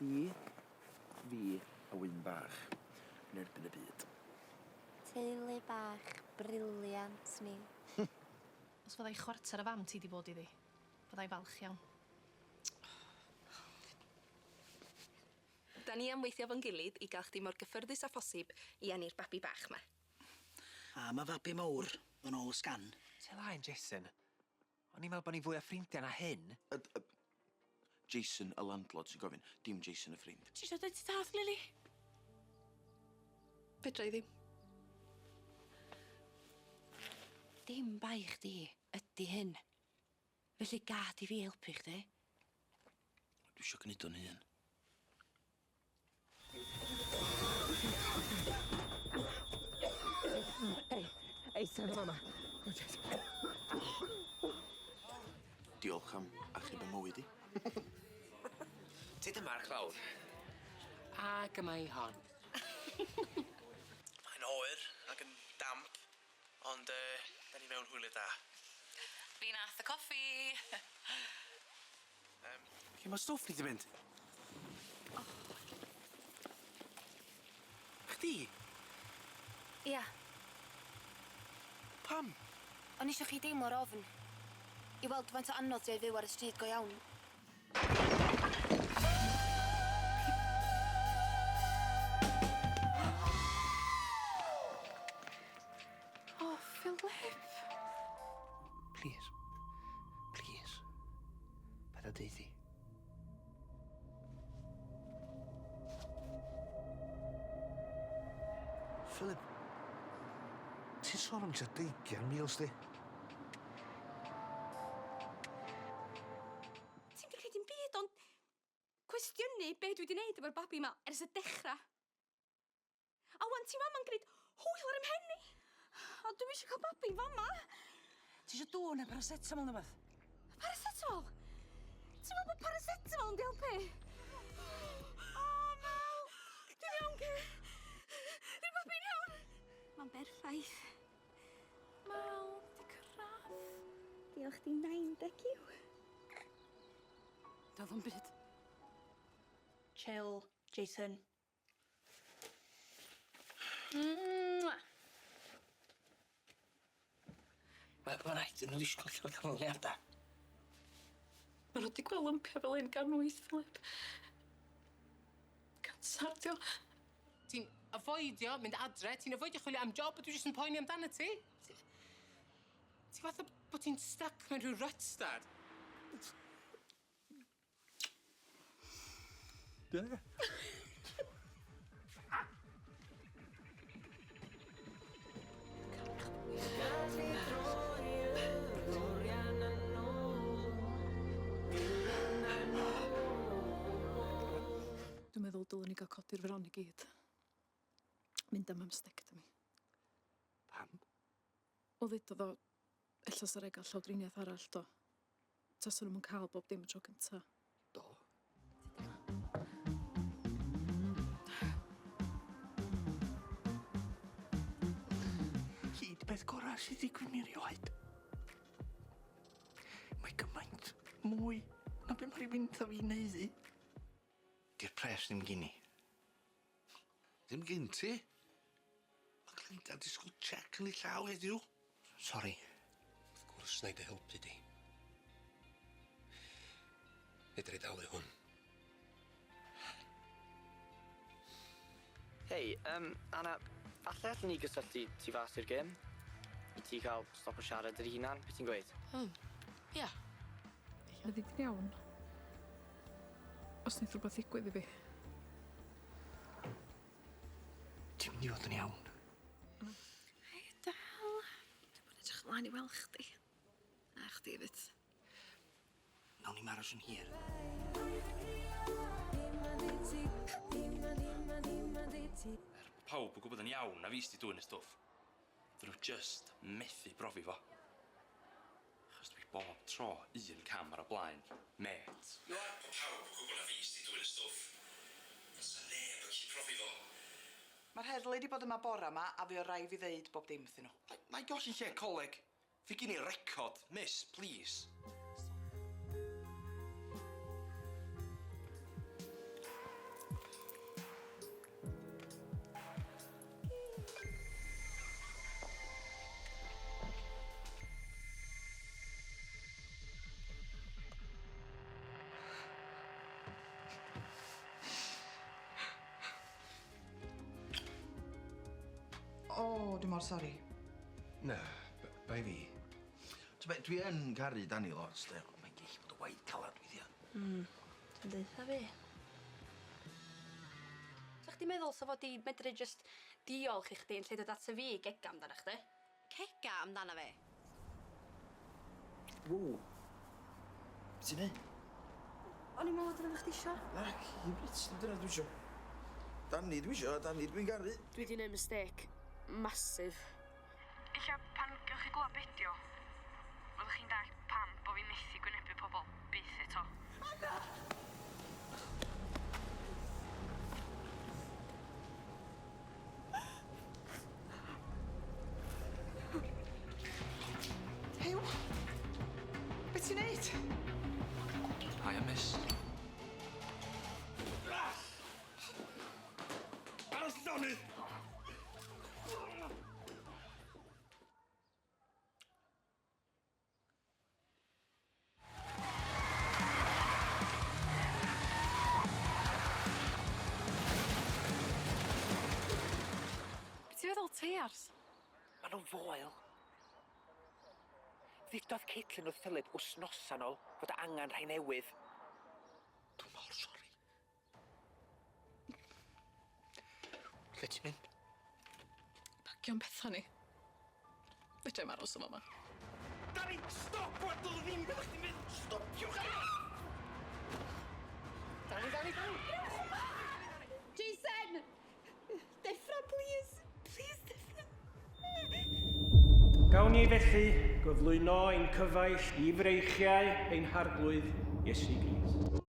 Chdi, fi, a Wyn bach yn erbyn y byd. Teulu bach brilliant ni. Os fyddai chwarter y fam ti 'di bod iddi, fyddai falch iawn. Da ni am weithio efo'n gilydd i gael chdi mor gyffyrddus â phosib i eni'r babi bach 'ma. A ma' fabi mowr yn ôl y sgan. Ti laen Jason? O'n i'n meddwl bo' ni fwy o ffrindia na hyn. Jason y landlord sy'n gofyn, dim Jason y ffrind. Ti isio deud ta wrth Lili? Fedra i ddim. Dim bai chdi ydi hyn. Felly gad i fi helpu chdi. Dwi isio gneud o'n hun. Ei, ei, sef yma. Diolch am achub y mywyd i. Ti dyma'r clawr. Ac yma i hon. Mae'n oer ac yn damp, ond yy, da ni mewn hwyliau da. Fi nath y coffi! Lle ma' stwff ni 'di mynd? Chdi? Ia. Pam? O'n i isio chi deimlo'r ofn. I weld faint o anodd 'di o i fyw ar y stryd go iawn. Oh, Philip! Plîs. Plîs. Paid â deud hi. Philip, ti'n sôn am tua deugian mil sdi? Ti'm 'di credu'm byd ond cwestiynu be' dwi 'di neud efo'r babi 'ma ers y dechra. A wan ti fama'n gneud hwyl ar 'ym mhen i. A dwi'm isio ca'l babi fama. Ti isio dŵr ne' paracetamol ne' wbath? Paracetamol? Ti'n meddwl bod paracetamol yn mynd i helpu? O, Mel! Dwi'n iawn, Kay. Di'r babi'n iawn? Ma'n berffaith. Mel, di cyrradd. Diolch di nain Becky. Doedd o'm byd. Chill, Jason. Mwah. Ma' ma' raid iddyn nw ddisgwl llawer canlyniada. Ma' nw 'di gweld lympia fel 'yn ganwyll, Philip. Cansar 'di o. Ti'n afoidio mynd adre, ti'n afoidio chwilio am job, a dwi jyst yn poeni amdanat ti. Ti fatha bo' ti'n styc mewn rhyw rut, dad. Be? Dwi'n meddwl dylwn i ga'l codi'r fron i gyd. Mynd am mastectomy. Pam? Wel ddeudodd o ella sa raid ga'l llawdriniaeth arall do. Tasa nw'm yn ca'l bob dim y tro cynta. Do. Hyd peth gora' sy ddigwydd mi erioed. Mae gymaint mwy na be' ma' rywun 'tha fi'n haeddu. Di'r pres ddim gin i. Ddim gin ti? Ma' Glinda'n disgwl cheque yn ei llaw heddiw. Sori. Wrth gwrs 'nai dy helpu di. Fedra i dalu hwn. Hei, yym, Anna, falle allwn ni gysylltu tu fas i'r gêm? I ti ca'l stop o siarad dy hunan, be' ti'n gweud? Hmm, ia. Fyddi di'n iawn? Os neith rwbath ddigwydd i fi. Ti'n mynd i fod yn iawn. Hei Del. Dwi bod edrych ymlaen i weld chdi. A chdi efyd. Nawn ni'm aros yn hir. Er bo' pawb yn gwbod yn iawn na fi sy 'di dwyn y stwff, 'dyn nw jyst methu brofi fo. Achos dwi bob tro un cam ar y blaen, mêt. Er bo' pawb yn gwbod na fi sy 'di dwyn y stwff, fysa neb yn gallu profi fo. Ma'r heddlu 'di bod yma bora 'ma a fuo rai' fi ddeud bob dim wrthyn nhw. Na'i golli lle coleg. Fi gin i record, miss, plîs. mor sori. Na, bai fi. Ti'n be, dwi yn caru Dani lot, de, ond mae'n gallu bod yn waith calad weithia. Ti'n deutha fi. Sa chdi'n meddwl sa fo di medru jyst diolch i chdi yn lle dod ata fi i gega amdana chdi? Cega amdana fi? Ww. Be ti'n neud? O'n i'n meddwl dyna chdi isio. Nac, i bryd, dim dyna dwi isio. Dani dwi isio, Dani dwi'n garu. Dwi di neud mistake massive. Ella pan gewch chi glwad be' 'di o, fyddwch chi'n dallt pam bo' fi methu gwynebu pobol byth eto. Anna! Huw? Be' ti'n neud? Hiya, miss. Aros llonydd! Be' ti feddwl teiars? Ma' nhw'n foel. Ddudodd Caitlin wrth Philip wsnosa nôl fod angan rhai newydd. Dwi mor sori. Lle ti'n mynd? Pacio'n petha ni. Fedrai'm aros yn fama. Dani, stop! Wan, dylwn ddim byddwch chdi'n mynd! Stopiwch! Dani, Dani, Dani! Jason! Deffra, please! Please, deffra. Gawn ni felly gyflwyno ein cyfaill i freichiau ein harglwydd Iesu Grist.